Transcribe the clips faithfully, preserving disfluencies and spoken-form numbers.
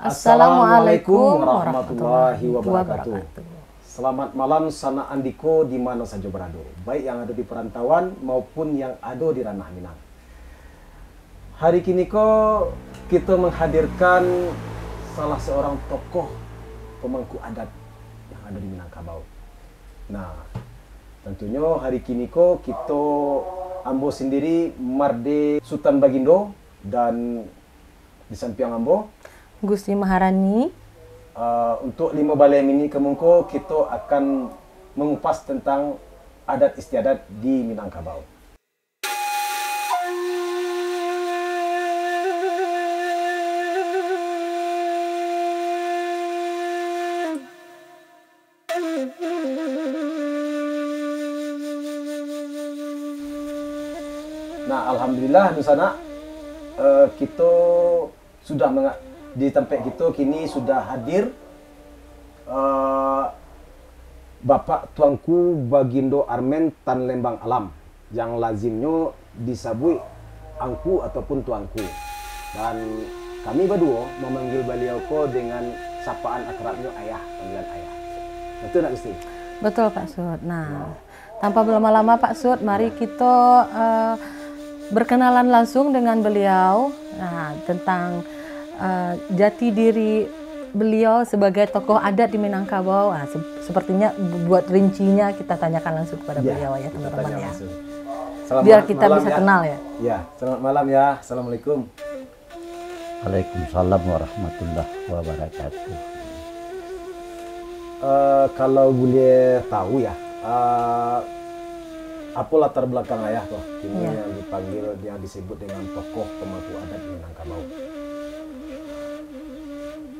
Assalamualaikum warahmatullahi wabarakatuh. Selamat malam, sanak andiko, di mano sajo barado, baik yang ado di perantauan maupun yang ado di ranah Minang. Hari kini ko, kito menghadirkan salah seorang tokoh pemangku adat yang ado di Minangkabau. Nah, tentunyo hari kini ko kito, ambo sendiri, Marde Sutan Bagindo, dan di sampiang ambo, Gusti Maharani. Ah, untuk limo baleh minik ka mungko, kito akan mengupas tentang adat istiadat di Minangkabau. Nah, alhamdulillah, dunsanak, eh, kito sudah menga-, di tampek kito kini sudah hadir, eh, Bapak Tuanku Bagindo Armen Tan Lembang Alam, yang lazimnyo disabuik Angku ataupun Tuanku. Dan kami baduo mamanggil baliau ko dengan sapaan akrabnyo Ayah, panggilan Ayah. Betul ndak, Gusti? Betul, Pak Sud. Nah, tanpa berlama-lama, Pak Sud, mari kito, eh, berkenalan langsung dengan beliau. Nah, tentang, eh, jati diri beliau sebagai tokoh adat di Minangkabau. Ah, se-, sepertinya buat rincinya kita tanyakan langsung kepada beliau, ya, kita teman-teman, tanya ya. Langsung. Biar kita bisa kenal, ya. Ya, selamat malam, ya. Assalamualaikum. Waalaikumsalam warahmatullahi wabarakatuh. Eh, kalau buliah tahu, ya, eh, apo latar belakang Ayah ko, kini yang dipanggil, yang disebut dengan tokoh pemangku adat Minangkabau?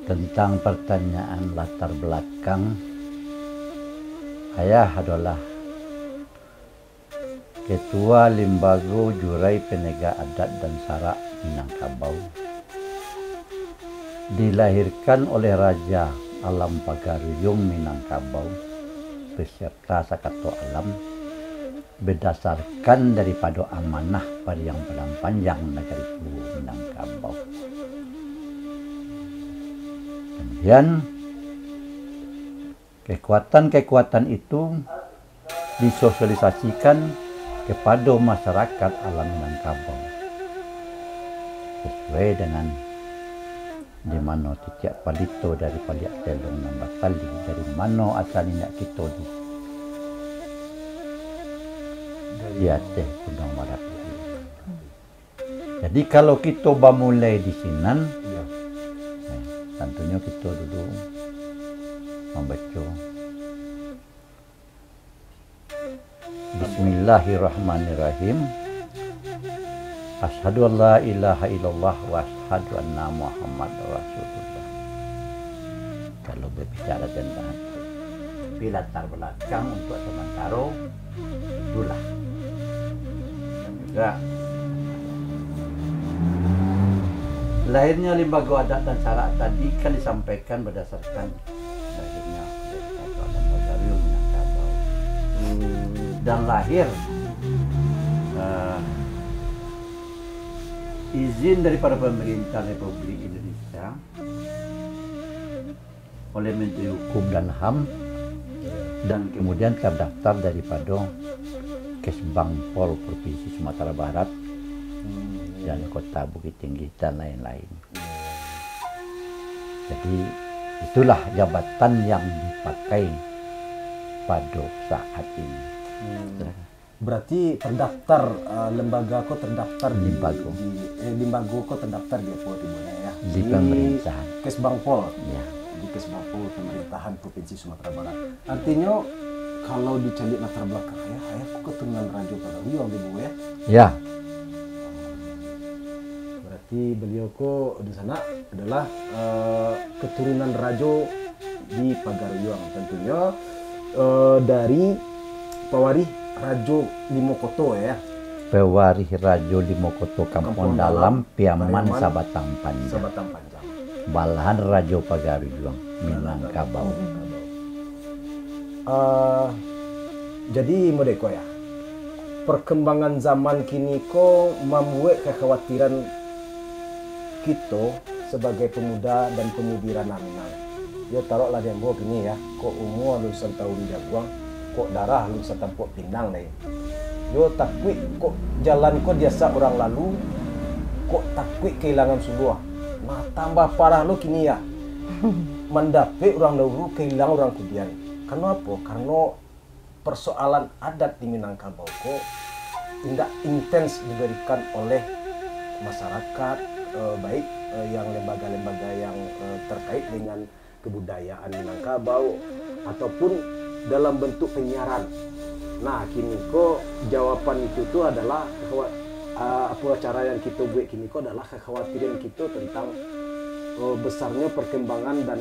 Tentang pertanyaan latar belakang, Ayah adalah Ketua Limbago Jurai Penegak Adat dan Sarak Minangkabau, dilahirkan oleh Raja Alam Pagaruyung Minangkabau beserta Sakato Alam, berdasarkan daripado amanah Pariang Padang Panjang Nagari Tuo Minangkabau. Kemudian, kekuatan-kekuatan itu disosialisasikan kepada masyarakat alam Minangkabau, sesuai dengan di mano titiak palito dari paliak telong nan batali, dari mano asa niniak kito di, di ateh Gunuang Marapi. Jadi, kalau kito bamulai di sinan, eh, tantunyo kito dulu mambaco Bismillahirrahmanirrahim. Asyhadu an la ilaha illallah wa asyhadu anna Muhammadar Rasulullah. Kalau berbicara tentang itu. Tapi latar belakang untuk sementara itulah. Dan juga lahirnya Limbago Adat dan Sarak tadi kan disampaikan berdasarkan lahirnya Limbago Adat dan Sarak Minangkabau. Hmm. Dan lahir, eh, izin daripada pemerintah Republik Indonesia oleh Menteri Hukum dan HAM, dan kemudian terdaftar daripada Kesbangpol Provinsi Sumatera Barat dan Kota Bukittinggi dan lain-lain. Jadi, itulah jabatan yang dipakai pada saat ini. Hmm. Berarti terdaftar, eh, lembaga ko terdaftar di, Limbago. Di, eh, limbago ko terdaftar di apo tu, Bun, ya? Di pemerintahan. Kesbangpol. Ya. Di Kesbangpol pemerintahan Provinsi Sumatera Barat. Artinyo, kalau dicaliak latar belakang, ya, Ayah ko keturunan Rajo Pagaruyuang, Bun, ya? Ya. Berarti beliau ko di sana adalah, eh, keturunan rajo di Pagaruyuang, tentunyo, eh, dari pewaris Rajo Limo Koto, ya. Pewaris Rajo Limo Koto, Kampuang Dalam, Piaman, Sabatang Panjang. Sabatang Panjang. Balahan Rajo Pagaruyuang, Minangkabau. Eh, jadi, modeko, ya, perkembangan zaman kini ko mambuek kekhawatiran kito sabagai pamuda dan pamudi Ranah Minang. Yo, taruaklah di ambo kini, ya, kok umua alun satahun jaguang, kok darah alun satampuak pinang lai. Yo, takuik kok jalan ko diasak urang lalu, kok takuik kailangan suluah. Nah, tambah parah lo kini, ya. Mandapek urang dahulu, kailang urang kudian. Karano apo? Karano persoalan adat di Minangkabau ko indak intens diberikan oleh masyarakat, eh, baik, eh, yang lembaga-lembaga yang, eh, terkait dengan kebudayaan Minangkabau ataupun dalam bentuk penyiaran. Nah, kini ko jawaban itu tu adalah bahwa, eh, apo acara yang kito buek kini ko adalah kekhawatiran kito tentang, eh, besarnya perkembangan dan,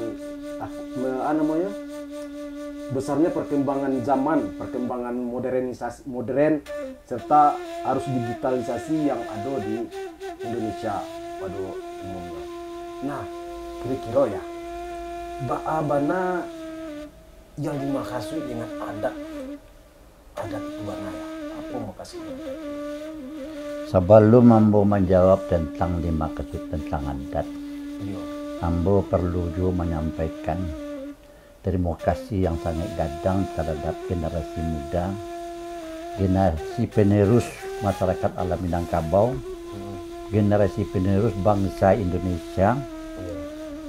ah, me-, ah, namanya, besarnya perkembangan zaman, perkembangan modernisasi, modern, serta arus digitalisasi yang ado di Indonesia pado umumnyo. Nah, kiro-kiro ya, baa bana yang dimakasuik dengan adat, adat itu bana ya? Apo makasuiknyo? Sabalum ambo manjawab tantang dimakasuik tantang adat, iyo, ambo parlu juo manyampaikan tarimo kasih yang sangaik gadang tarhadap generasi muda, generasi penerus masyarakat alam Minangkabau, generasi penerus bangsa Indonesia,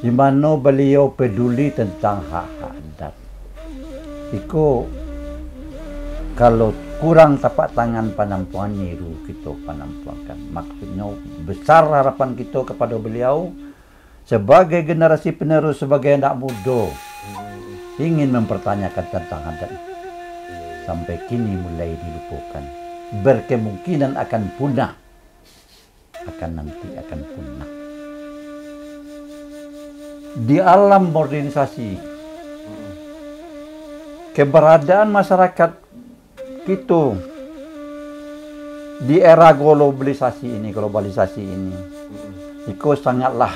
di mano baliau peduli tantang hak-hak adat. Iko, kalau kurang tapak tangan panampuangan, niru kito panampuangkan. Maksudnyo, besar harapan kito kapado baliau, sabagai generasi penerus, sabagai anak mudo, ingin mempertanyakan tantang adat. Sampai kini mulai dilupokan. Berkemungkinan akan punah. Akan nanti akan punah. Di alam modernisasi, keberadaan masyarakat kito di era globalisasi ini, globalisasi ini, iko sangatlah,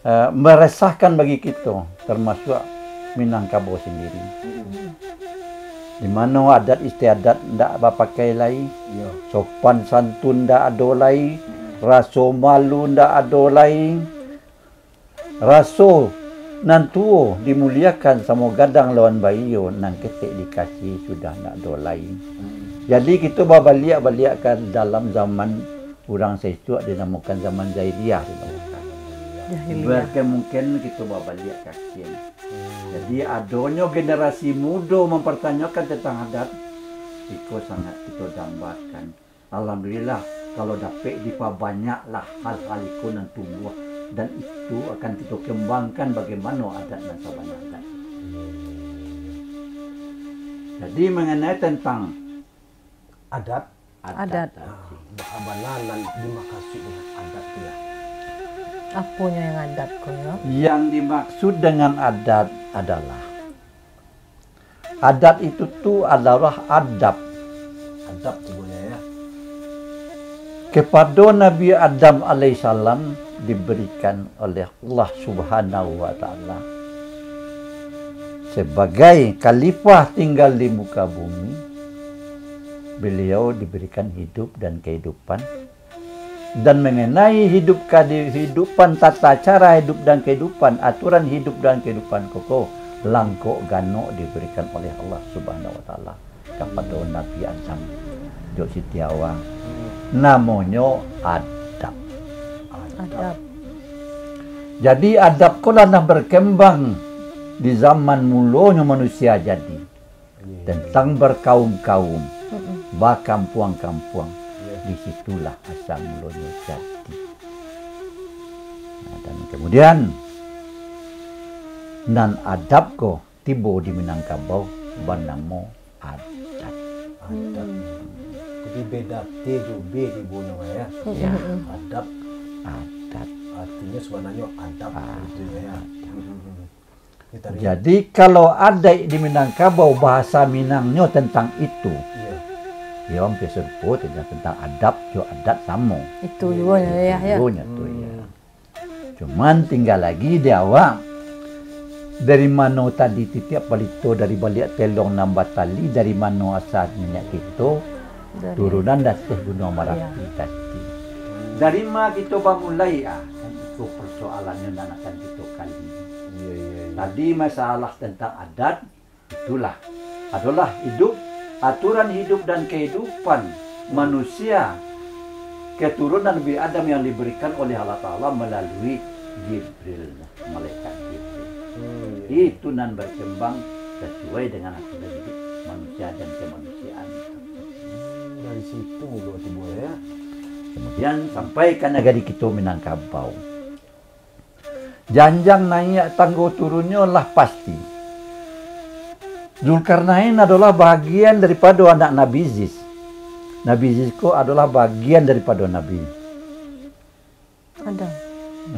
eh, meresahkan bagi kito, termasuk Minangkabau sendiri. Di mano adat istiadat ndak bapakai lai, iyo, sopan santun ndak ado lai, raso malu ndak ado lai. Raso nan tuo dimuliakan samo gadang lawan baiyo nan ketek dikasiahi sudah ndak ado lai. Jadi, kito babaliak-baliak ka dalam zaman urang saisuak dinamokan zaman jahiliah, dinamokan. Jahiliah. Berkemungkinan kito babaliak ka kini. Jadi, adonyo generasi mudo mampartanyokan tantang adat, iko sangat kito dambakan. Alhamdulillah, kalau dapek dipabanyaklah hal-hal iko nan tumbuah, dan itu akan kito kembangkan bagaimana adat nan sabananyo. Jadi, mengenai tentang adat, adat, adat. Ah, baa bana nan dimakasuik dengan adat tu, ya? Aponyo yang adat ko, ya? Yang dimaksud dengan adat adalah Adat itu tu adalah adab. Adab tu bunyi, ya. Kepada Nabi Adam alaihissalam diberikan oleh Allah Subhanahu wa Ta'ala sebagai khalifah tinggal di muka bumi. Beliau diberikan hidup dan kehidupan. Dan mengenai hidup, kehidupan, tata cara hidup dan kehidupan, aturan hidup dan kehidupan koko, langkok ganok diberikan oleh Allah Subhanahu wa Ta'ala kepada Nabi Adam jo Siti Hawa. Namonyo adab. Adab. Jadi, adab ko lah nan berkembang di zaman mulonyo manusia jadi. Tentang berkaum-kaum, bakampuang-kampuang, di situlah asal mulonyo jadi. Nah, dan kemudian, nan adab ko tibo di Minangkabau banamo adat. Adat. Jadi beda T jo B tibonyo, ya. Ya. Adab. Adat. Artinyo sabananyo adab, gitu, ya. Adat. Jadi, kalau adaik di Minangkabau, bahasa Minangnyo tentang itu, iyo, iyo, hampir sarupo sajo, tentang adab jo adat samo. Itu juo nyo, ya, ya. Itu juo nyo tu, ya. Cuman tinggal lagi di awak, dari mano tadi titiak palito dari baliak telong nan batali, dari mano asa niniak kito, dari turunan di ateh Gunuang Marapi tadi. Dari ma kito bamulai, ah? Persoalannyo nan akan kito kaji. Iya, iya, iya. Tadi masalah tentang adat, itulah adalah hidup, aturan hidup dan kehidupan manusia, keturunan Nabi Adam yang diberikan oleh Allah Ta'ala melalui Jibril, malaikat Jibril. Hmm, iya. Itu nan berkembang sesuai dengan aturan hidup manusia dan kemanusiaan. Dari situ mulo timbul, ya. Kemudian sampai ka nagari kito Minangkabau. Janjang naiak tanggo turunnyo lah pasti. Zulkarnain adolah bahagian daripado anak Nabi Zis. Nabi Zis ko adolah bahagian daripado Nabi Adam.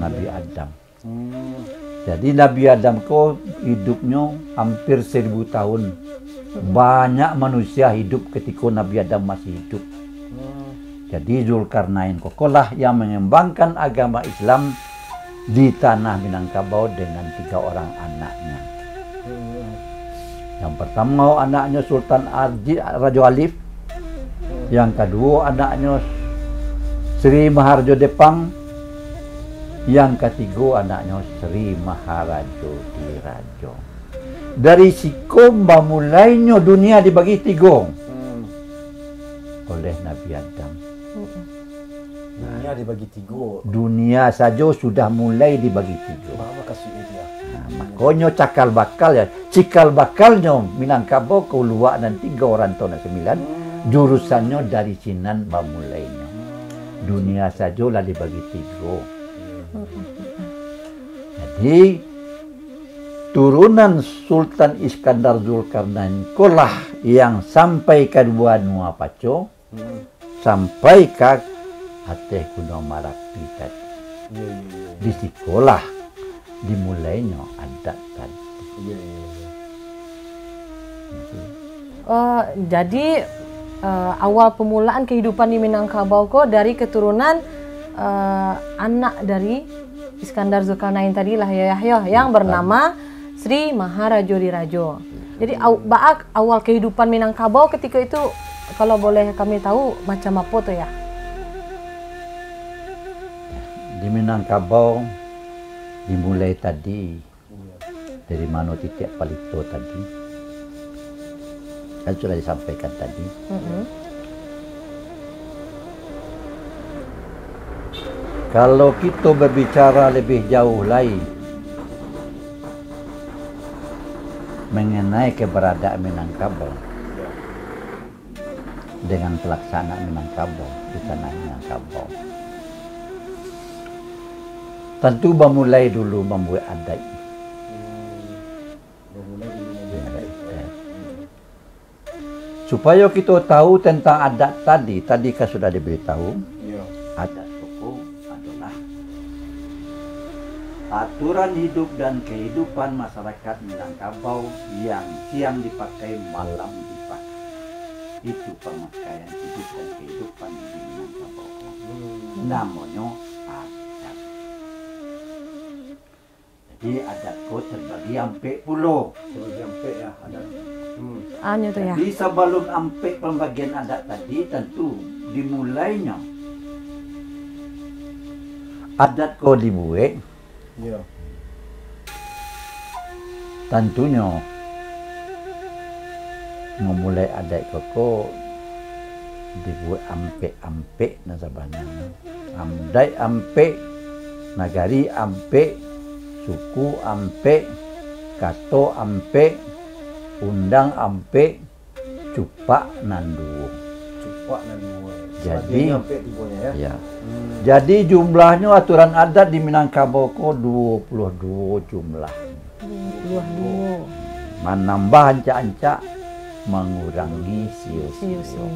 Nabi Adam. Hmm. Jadi, Nabi Adam ko hidupnyo hampir seribu tahun. Hmm. Banyak manusia hidup ketiko Nabi Adam masih hidup. Hmm. Jadi, Zulkarnain ko, ko lah yang mengembangkan agama Islam di tanah Minangkabau dengan tiga orang anaknya. Hmm. Yang pertama anaknyo Sultan Arji, Rajo Alif. Yang kaduo anaknyo Sri Maharajo Depang. Yang katigo anaknyo Sri Maharajo Dirajo. Dari siko bamulainyo dunia dibagi tigo. Hmm. Oleh Nabi Adam. Mm-mm. Dunia dibagi tigo. Dunia sajo sudah mulai dibagi tigo. Baa makasuiknyo tu, ya? Nah, makonyo cakal bakal, ya. Cikal bakalnyo Minangkabau ka Uluak nan tigo, Rantau nan sambilan, hmm, jurusannyo dari sinan bamulainyo. Hmm. Dunia sajo lah dibagi tigo. Hmm. Jadi, turunan Sultan Iskandar Zulkarnain ko lah yang sampai ka banua Paco, hmm, sampai ka ateh Gunuang Marapi tadi. Iya, iya, iya. Di sikolah dimulainyo adat tadi. Iya, iya, iya. Gitu. Eh, jadi, eh, awal pamulaan kahidupan di Minangkabau ko dari katurunan, eh, anak dari Iskandar Zulkarnain tadi lah, yo, Yah, yo, yang bernama Sri Maharajo Dirajo. Jadi, aw-, baa awal kahidupan Minangkabau ketika itu, kalau boleh kami tahu, macam apo tu, Yah? Di Minangkabau dimulai tadi, dari mano titiak palito tadi, kan sudah disampaikan tadi. Mm-mm. Kalau kito babicara labiah jauah lai manganai kabaradaan Minangkabau, dengan palaksanaan Minangkabau di tanah Minangkabau, tantu bamulai dulu mambuek adaik. Supayo kito tahu tantang adat tadi, tadi kan sudah diberitahu. Iyo. Adat suku adolah aturan hidup dan kahidupan masyarakat Minangkabau yang siang dipakai, malam dipakai. Itu pamakaian hidup dan kahidupan di Minangkabau. Hmm. Namonyo adat. Jadi, adat ko terbagi ampek pulo. Terbagi ampek, ya, adat. Hmm. Anyo tu, ya. Jadi, sabalum ampek pambagian adat tadi, tantu dimulainyo adat ko dibuek. Iyo. Tantunyo, mamulai adaik ko, ko dibuek ampek-ampek nan sabananyo. Adaik ampek, nagari ampek, suku ampek, kato ampek, undang ampek, cupak nan duo. Cupak nan duo, ya. Jadi, sabagiannyo ampek tibonyo, ya. Ya. Hmm. Jadi, jumlahnyo aturan adat di Minangkabau ko duo puluah duo jumlah. Duo puluah duo. Manambah ancak-ancak, mangurangi sio-sio. Sio-sio.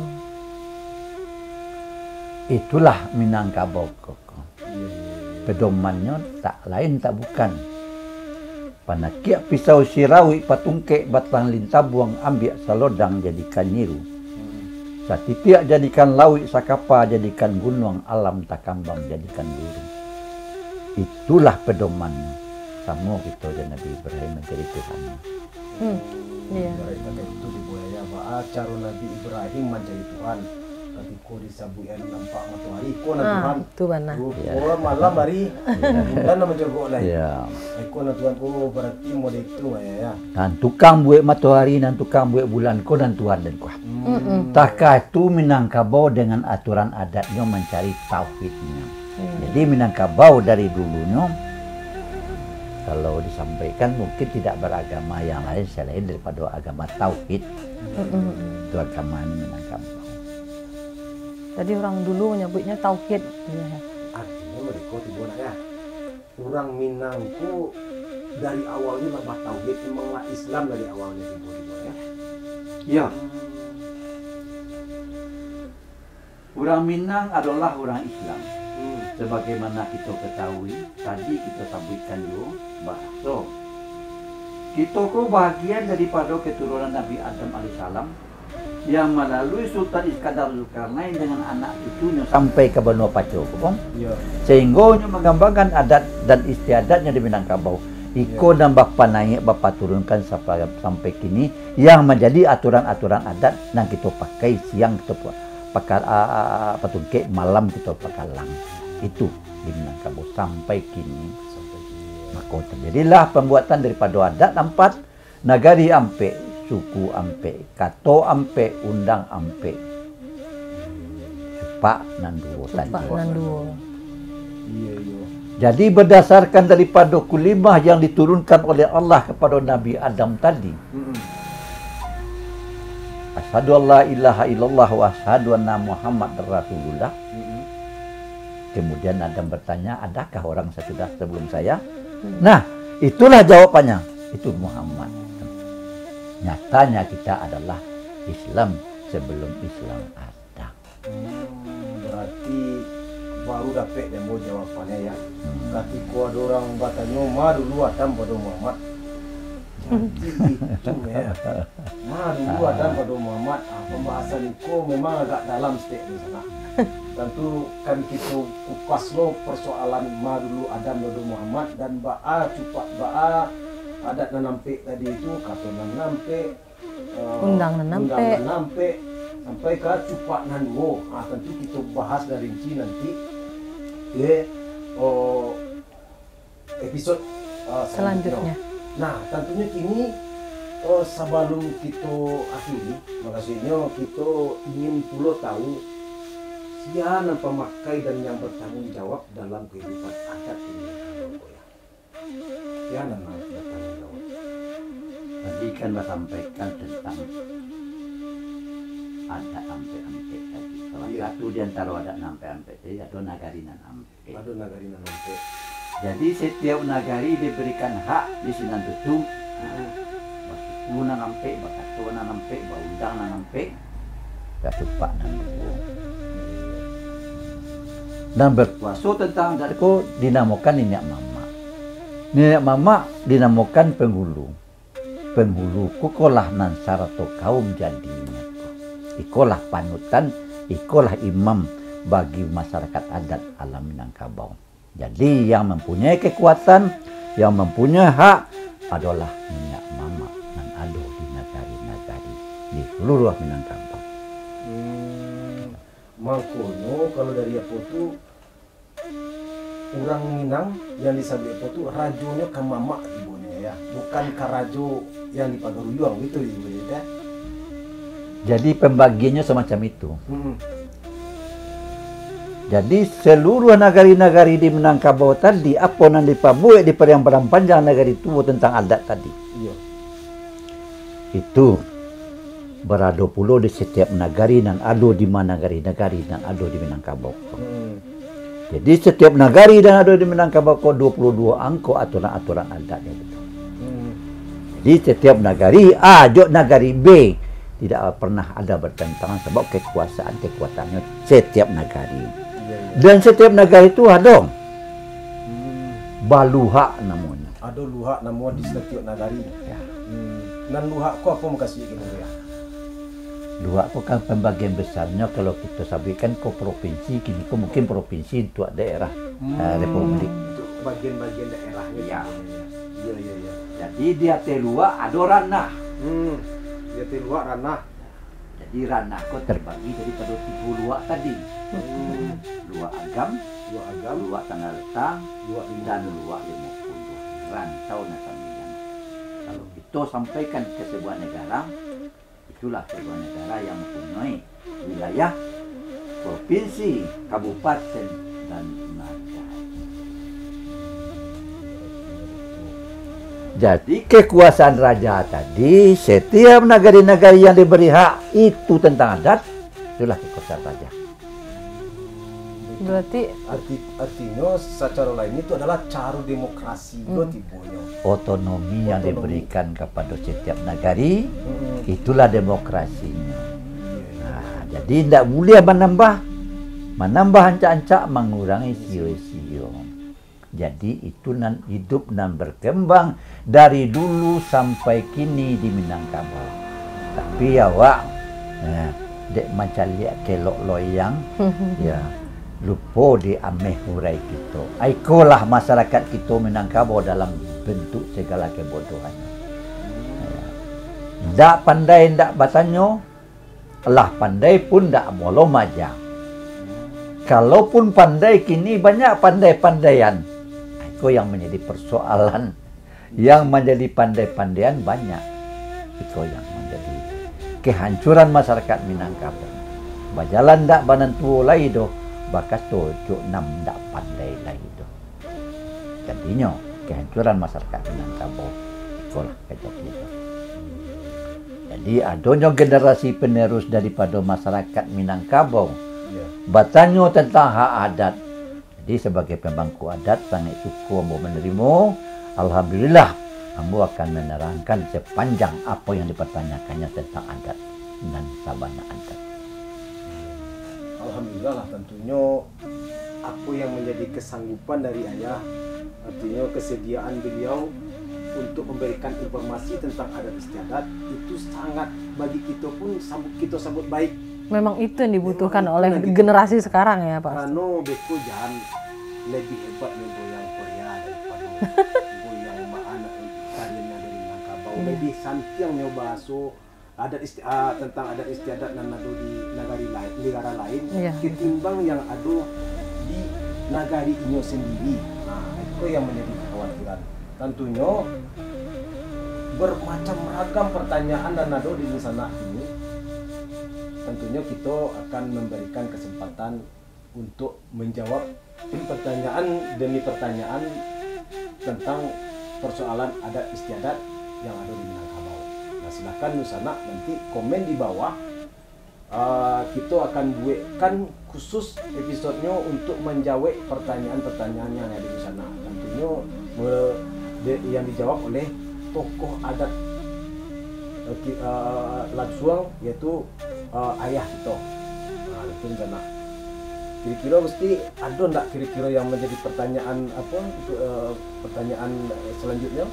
Itulah Minangkabau ko. Pedomannyo tak lain tak bukan. Panakiak pisau sirawik, patungkek batang lintabuang, ambiak salodang jadikan nyiru. Satitiak jadikan lawik, sakapa jadikan gunuang, alam takambang jadikan guru. Itulah pedomannyo. Samo kito jo Nabi Ibrahim mancari Tuhan. Hmm, iya. Ibarat kata itu di buaya, baa caro Nabi Ibrahim mancari Tuhan. Katiko disabuikan nampak matoari, iko nan Ah, Tuhan. Tu bana. Duo, Ya. duo malam hari, Ya. bulan nan mancogok lai. Ya. Iko nan Tuhan, oh, barati model itu, ya, ya. Nan tukang buek matoari, nan tukang buek bulan, ko nan Tuhan den ko. Hmm. Mm-mm. Takah tu Minangkabau dengan aturan adatnyo mancari tauhidnyo. Hmm. Jadi Minangkabau dari dulunyo, kalau disampaikan, mungkin tidak beragama yang lain selain daripada agama tauhid. Mm-mm. Itu agama Minangkabau. Jadi urang dulu manyabuiknyo tauhid, gitu ya. Artinyo mereka tibo nak ya. Urang Minang ko dari awalnyo lah batauhid, memang lah Islam dari awalnyo tibo-tibo ya. Ya. Urang Minang adolah urang Islam. Hmm. Sebagaimana kito katahui, tadi kito sabuikkan juo, bahaso kito ko bahagian daripado keturunan Nabi Adam alaihissalam, yang malalui Sultan Iskandar Zulkarnain dengan anak cucunyo sampai ka banua Paco ko, Om. Ya. Sehingga nyo mangambangkan adat dan istiadatnyo di Minangkabau. Iko Ya. nan bapanaiak, bapaturunkan sampai, sampai kini, yang manjadi aturan-aturan adat nan kito pakai siang kito pa-, pakal-, a, a, a, patungkek, malam kito pakalang. Itu di Minangkabau sampai kini. Sampai kini, ya. Mako, terjadilah pambuatan daripado adat ampek, nagari ampek, suku ampek, kato ampek, undang ampek, cupak nan duo Cupak tadi. nan duo. Iya, iya. Jadi, berdasarkan daripado kalimah yang diturunkan oleh Allah kapado Nabi Adam tadi, Mm-mm. "Asyhadu an la ilaha illallah wa asyhadu anna Muhammadar Rasulullah." Mm-mm. Kemudian Adam bertanya, "Adakah orang sasudah sebelum saya?" Hmm. Nah, itulah jawabannya. Itu Muhammad. Nyatanya kita adalah Islam sebelum Islam ada. Hmm, berarti baru dapek dek ambo jawabannyo, ya. Hmm. Katiko ado urang batanyo, "Ma dulu Adam pado Muhammad?" Jadi itu, ya. Ma dulu Adam pado Muhammad. Ah, pambahasan iko memang agak dalam saketek di sana. Tantu kan kito kupas lo persoalan ma dulu Adam pado Muhammad dan baa cupak, baa adat nan ampek tadi itu, kato nan ampek, eh, Undang nan undang ampek. nan ampek, sampai ka cupak nan duo. Ah, tantu kito bahas dari rinci nanti di, oh, episod, eh, Selanjutnya. selanjutnyo. Nah, tantunyo kini, oh, sabalum kito akhiri, makasuiknyo kito ingin pulo tahu, sia nan pamakai dan yang bertanggung jawab dalam kehidupan adat ini, Bang Boya. Sia nan harus bertanggung jawab. Tadi kan basampaikan tentang adat ampek-ampek tadi. Salah Iya. satu di antaro adat nan ampek-ampek tadi, ado nagari nan ampek. Ado nagari nan ampek. Jadi, setiap nagari diberikan hak di sinan tutu. Hmm. Basuku nan ampek, bakato nan ampek, baundang nan ampek, batupak nan duo. Nan berkuaso tentang adat ko dinamokan niniak mamak. Niniak mamak dinamokan penghulu. Penghulu ko, kolah nan sarato kaum jadinyo ko. Ikolah panutan, ikolah imam bagi masyarakat adat alam Minangkabau. Jadi, yang mempunyai kekuatan, yang mempunyai hak adolah niniak mamak nan ado di nagari-nagari di saluruah Minangkabau. Hmm, mangkonyo kalau dari apo tu, urang Minang yang disabuik apo tu, rajonyo ka mamak tibonyo, ya, bukan ka rajo yang di Pagaruyuang, gitu, gitu, ya. Jadi, pembagiannyo semacam itu. Hmm. Jadi, seluruh nagari-nagari di Minangkabau tadi, apo nan dipabuek di Pariang Padang Panjang Nagari Tuo tentang adat tadi, Iya. itu barado pulo di setiap nagari nan ado di ma-, nagari-nagari nan ado di Minangkabau. Hmm. Jadi, setiap nagari nan ado di Minangkabau ko duo puluah duo angko aturan-aturan adatnyo tu. Hmm. Jadi, setiap nagari A jo nagari B tidak pernah ada bertentangan, sebab kekuasaan, kekuatannya setiap nagari. Iya, iya. Dan setiap nagari itu ada Hmm. baluhak namanya. Ada luhak namo di setiap nagari. Ya. Hmm. Nan luhak ko apa mukasuik kini, ya? Luhak ko kan pembagian besarnya, kalau kita sabuikan ko provinsi, kini ko mungkin provinsi untuk daerah, Hmm. eh, republik. Untuk bagian-bagian daerahnya. Ya. Iya, iya, iya. Jadi, di ateh luhak ada ranah. Hmm. Di ateh luhak ranah. Jadi, ranah ko terbagi daripado tigo luak tadi. Hmm. Luak Agam, Luak Agam, Luak Tanah Letang, Luak Limo Puluah. Dan Luak Limo Puluah. Rantau nan sambilan. Kalau kito sampaikan ka sabuah negara, itulah sabuah negara yang mempunyai wilayah, provinsi, kabupaten, dan nagari. Jadi, kekuasaan raja tadi, setiap nagari-nagari yang diberi hak itu tentang adat, itulah kekuasaan raja. Berarti Arti, artinyo, sacaro lain itu adalah caro demokrasi lo Hmm. tibonyo. Otonomi yang Otonomi. diberikan kepada setiap nagari, Mm-mm. itulah demokrasinya. Iya, iya. Nah, jadi ndak buliah manambah, manambah ancak-ancak, mangurangi sio-sio. Jadi, itu nan idup, nan berkembang dari dulu sampai kini di Minangkabau. Tapi awak, eh, dek mancaliak kelok loyang, ya, lupo di ameh urai kito. Ikolah masyarakat kito Minangkabau dalam bentuk segala kebodohan. Ya. Ndak pandai, ndak batanyo, lah pandai pun ndak boleh maja. Kalaupun pandai kini, banyak pandai-pandaian. Iko yang menjadi persoalan. Yang manjadi pandai-pandaian banyak. Iko yang manjadi kehancuran masyarakat Minangkabau. Bajalan ndak banantuo lai doh, bakato jo nan ndak pandai lai doh. Jadinyo, kehancuran masyarakat Minangkabau ikolah kajadian. Jadi, adonyo generasi penerus daripado masyarakat Minangkabau Iya. batanyo tentang hak adat. Jadi, sabagai pamangku adat, sangaik suko ambo manarimo. Alhamdulillah, ambo akan manerangkan sapanjang apo yang dipartanyakannyo tantang adat nan sabananyo. Alhamdulillah lah, tantunyo apo yang manjadi kasanggupan dari ayah, artinyo kasadiaan baliau untuk mambarikan informasi tantang adat istiadat, itu sangat bagi kito pun sambu-, kito sambut baik. Memang itu yang dibutuhkan Memang itu oleh yang dibutuhkan. generasi sekarang ya, Pak Ustaz. Karano beko jan labiah hebat nyo goyang Korea daripado goyang ma-, anak tarian nan dari Minangkabau. Iya. Labiah santiang nyo bahaso adat isti-, ah, tantang adat istiadat nan ado di nagari lain, negara lain, Iya. ketimbang yang ado di nagari inyo sandiri. Nah, itu yang manjadi kakhawatiran. Tantunyo, bermacam ragam partanyaan nan ado di dunsanak kini, tantunyo kito akan mambarikan kasempatan untuk manjawab partanyaan demi partanyaan tantang parsoalan adat istiadat yang ado di Minangkabau. Nah, silakan dunsanak nanti komen di bawah. Ah, kito akan buekkan khusus episodnyo untuk manjawek partanyaan-partanyaan yang ado di sana. Tantunyo, me-, de-, yang dijawab oleh tokoh adat, eh, ki-, eh, lansuang, yaitu, eh, ayah kito. Nah, itu di sana. Kiro-kiro, Gusti, ado ndak kiro-kiro yang manjadi partanyaan, apo, eh, partanyaan, eh, salanjutnyo?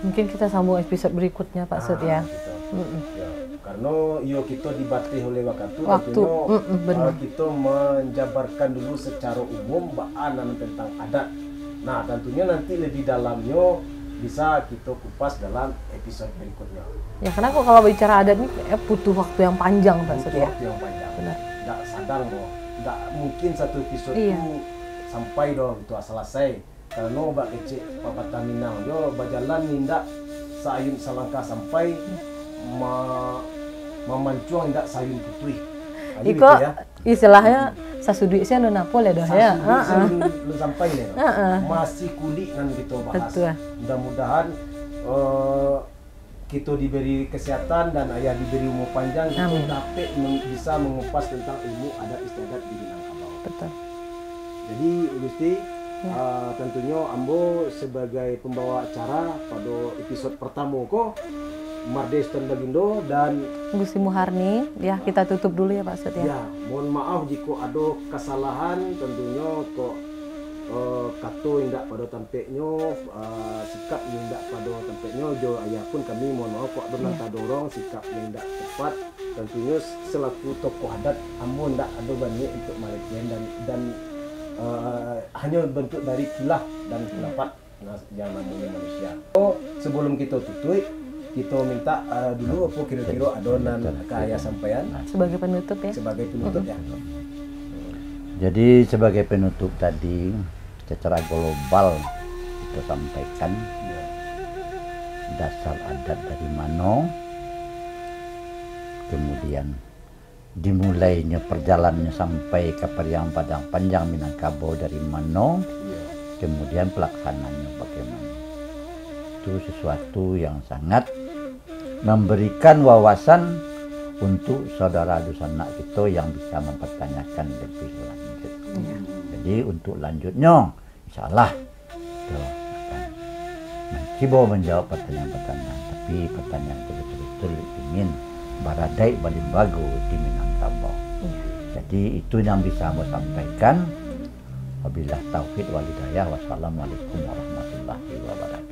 Mungkin kita sambung episode berikutnya, Pak Sud, Ah, ya. gitu. Mm-mm. Ya, karena iyo kito dibatih oleh waktu, Waktu. tantunyo, Mm-mm, benar. ah, kito menjabarkan dulu secara umum baa nan tentang adat. Nah, tantunyo nanti lebih dalamnyo bisa kito kupas dalam episode berikutnya. Ya, karena kok kalau bicara adat ni, eh, butuh waktu yang panjang, Pak Sud, Butuh ya. waktu yang panjang. Benar. Ndak sadang, boh. Ndak mungkin satu episode Iya. tu sampai doh, gitu, selesai. Karano bak kecek papatah Minang jo, bajalan indak saayun salangkah sampai ma-, mamancuang indak saayun putuih. Nah, Iko gitu ya. istilahnyo sasuduik sia alun apo lai doh, ya? Sasuduik sia Heeh. alun, alun sampai lai doh. Heeh. Masih kulik nan kito bahas. Betul. Mudah-mudahan, eh, kito diberi kesehatan dan ayah diberi umur panjang, kito Amin. dapek men-, bisa mengupas tentang ilmu adat istiadat di Minangkabau. Betul. Jadi, Gusti, Ya. ah, tantunyo ambo sebagai pembawa acara pada episod pertamo ko, Marde Sutan Bagindo dan Gusti Muharni, ya, kita tutup dulu ya, Pak Sud, ya. Ya, mohon maaf jika ada kesalahan, tantunyo kok, eh, kato indak pada tampeknyo, ah, sikap indak pada tampeknyo, jo ayah pun kami mohon maaf kok ado nan Iya. tadorong, sikap nan indak tepat. Tantunyo selaku tokoh adat, ambo indak ado baniat untuk malecehan dan, dan, ah, hanyo bentuk dari khilaf dan Iya. pendapat nas-, yang namonyo manusia. So, sebelum kita tutup, Kito minta, eh, dulu apo kiro-kiro ado nan ka Ayah sampaian? Sebagai penutup ya. Sebagai penutup ya. Jadi sebagai penutup tadi, secara global kita sampaikan dasar adat dari mano, kemudian dimulainyo perjalanannyo sampai ka Pariang Padang Panjang Minangkabau dari mano, kemudian pelaksanaannyo bagaimana. Itu sesuatu yang sangat memberikan wawasan untuk saudara dusanak kito yang bisa mempertanyakan lebih lanjut. Jadi untuk lanjutnyo, insya Allah, kito akan mancubo manjawab pertanyaan-pertanyaan, tapi pertanyaan itu betul-betul ingin baradaik balimbago di Minangkabau. Jadi itu yang bisa ambo sampaikan. Wabillahi taufiq wal hidayah. Wassalamualaikum warahmatullahi wabarakatuh.